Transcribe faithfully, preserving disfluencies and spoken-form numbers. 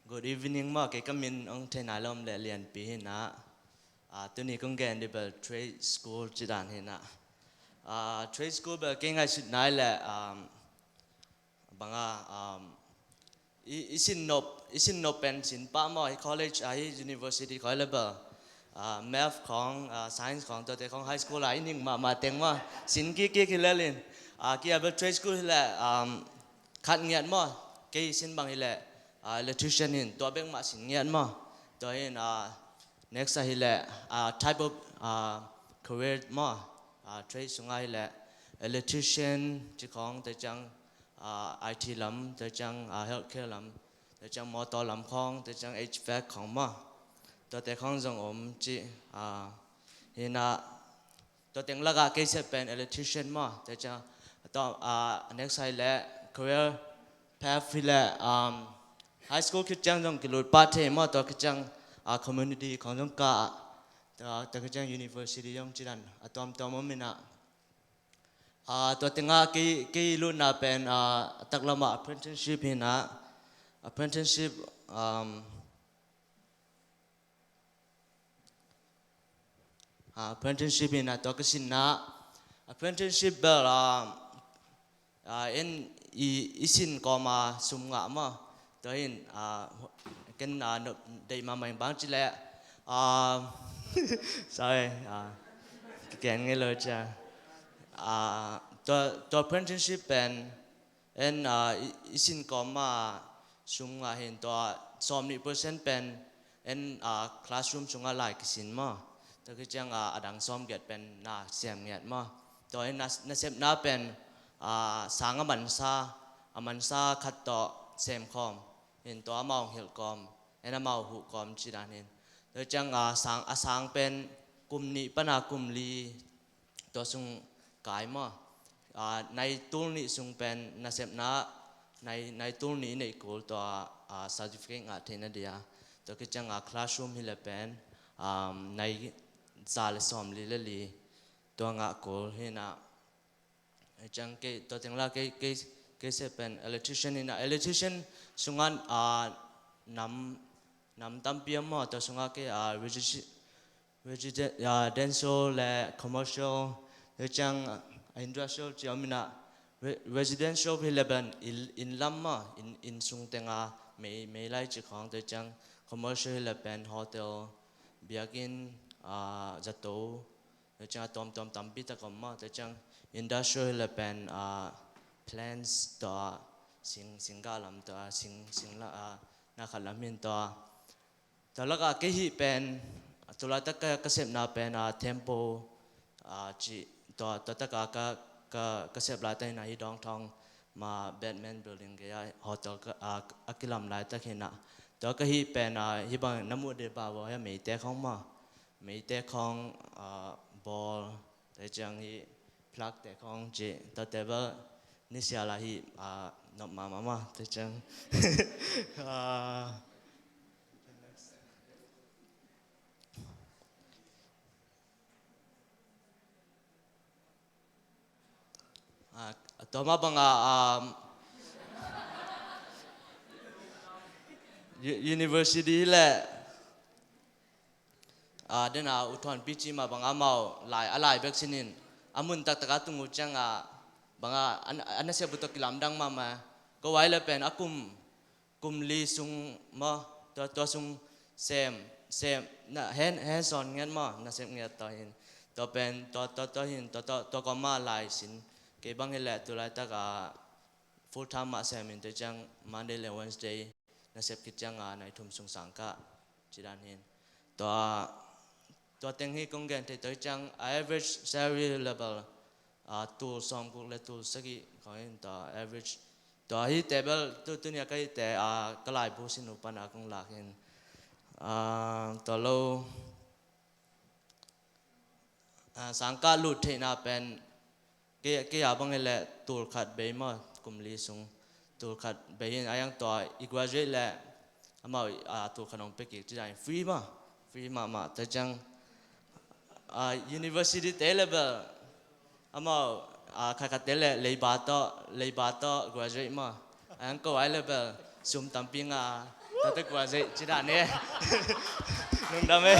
Good evening maw, kei ka min hong thei nai lo om leh Lianpi hi na. Ah, tuni kong gen ding bel trade school ci dan hi na. Ah, trade school bel kei ngaihsut nai leh, um, bang a, um, i, i sin nop, i sin nop pen sin pah maw, hi college, ah, hi university khawng hi leh bel, ah, math khawng, ah, science khawng, tuate khawng high school ah i ning mahmah teng maw, sin kik kik hi lel in. Ah, kei a bel trade school hi leh, um, khat ngiat maw, kei sin bang hi leh, ah, electrician hi in, tua bek mah sin ngiat maw. Tua hi in, ah, next ah hi leh, ah, type of, ah, career maw, ah, trade sungah hi leh electrician ci khawng, tua ciang, ah, I T lam, tua ciang, ah, healthcare lam, tua ciang motor lam khawng, tua ciang H V A C khawng maw. Tuate khawng zong om ci, ah, hi na. Tua teng lakah kei sep pen electrician maw. Tua ciang, tua, ah, next ah hi leh career path hi leh, um, high school khit ciang zong kilut pah thei maw, tua khit ciang, ah, community khawng zong kah, tua, tua khit ciang university zong ci dan a tuamtuam om hi na. Ah, tua tengah kei, kei lutna pen, ah, a taklam ah apprenticeship hi na. Apprenticeship, um, ah, apprenticeship hi na, tua ka sin na. Apprenticeship bel, ah, ah, en i, i sin kawm a sum ngah maw. Tua hi in, ah, ken, ah, no, deih mahmah in bang ci leh, ah, sorry, ah, kiken ngei lo cia. Ah, tua, tua apprenticeship pen en, ah, i, i sin kawm a sum ngah hi in, tua sawmnih percent pen en, ah, classroom sungah lai kisin maw. Tua khit ciang, ah, a dang sawmgiat pen na sem ngiat maw. Tua hi na, nasepna pen, ah, sang a mansa, a mansa khat tawh sem khawm hi in, tua amau hilh kawm, en amau huh kawm ci dan hi in. Tua ciang, ah, sang, a sang pen kum nih pan a kum li, tua sung kai maw. Ah, nai tul nih sung pen nasepna, nai, nai tul nih i neih kul tua, ah, certificate ngah theihna dia. Tua khit ciang, ah, classroom hi leh pen, um, nai za le sawmli le li tua ngah kul hi na. Ciang kei, tua teng la kei, kei, kei sep pen electrician hi na. Electrician sungah, ah, nam, nam tampi om maw, tua sungah kei, ah, registry, residential le commercial, tua ciang, ah, industrial ci om hi na. Re-, residential hi leh pen inn, inn lam maw, inn, inn sung teng a mei, mei lai ci khawng, tua ciang commercial hi leh pen hotel, biakinn, ah, zato, tua ciang a tuamtuam tampi tak om maw. Tua ciang industrial hi leh pen, ah, plants tua, sing, sing gah lam tua, sing, sing la, ah, na khat lam hi in tua. Tua lakah kei hih pen, tulaitak ka, ka sepna pen, ah, Tempo, ah, ci, tua, tua takah ka, ka, ka sep laitak hi na, hih Dawngthawng ma Batman Building gei ah hotel ka, ah, a kilam laitak hi na. Tua ka hih pen, ah, hih bang na muh ding bang uh hi a, meite khawng maw. Meite khawng, ah, bawl, tua ciang hih plug te khawng ci, tua table ni sia la hih, ah, nop mahmah maw, tua ciang. Ah, ah, tua mah bang a, um, u-, university leh, ah, den a U Thuan Pi ci mah bang a amau lai, a lai bek sin in, a mun taktak a tung uh ciang a, bang a, an, a nasep uh tawh kilamdang mahmah. Ko vai leh pen a kum, kum li sung maw, tua, tua sung sem, sem, na, hen, hen sawn ngiat maw, nasep ngiat tua hi in. Tua pen, tua, tua, tua hi in, tua, tua, tua kawm a lai sin. Kei bang hi leh tulaitak a full time mah sem in, tua ciang Monday le Wednesday nasep khit ciang a nai thum sung sang kah, ci dan hi in. Tua, tua teng hi kong gen thei, tua hi ciang a average salary level, ah, tul sawmguk le tul sagih khawng hi in, tua average. Tua hihte bel, tu, tuni a ka hihte, ah, ka laibu sin uh pan a kong lak hi in. Ah, tua lo, ah, sang kah lut theihna pen, kei, kei a bang hi leh tul khat bei maw, kum li sung tul khat bei hi in, a yang tua i graduate leh amau, ah, tul khat hong pia kik ci dan, free maw, free mahmah. Tua ciang, ah, university te leh bel amau, ah, khatkhatte leh leiba tawh, leiba tawh graduate maw. A yang ko vai leh bel sum tampi ngah. Tate kua zei ci dan e. Lungdam e.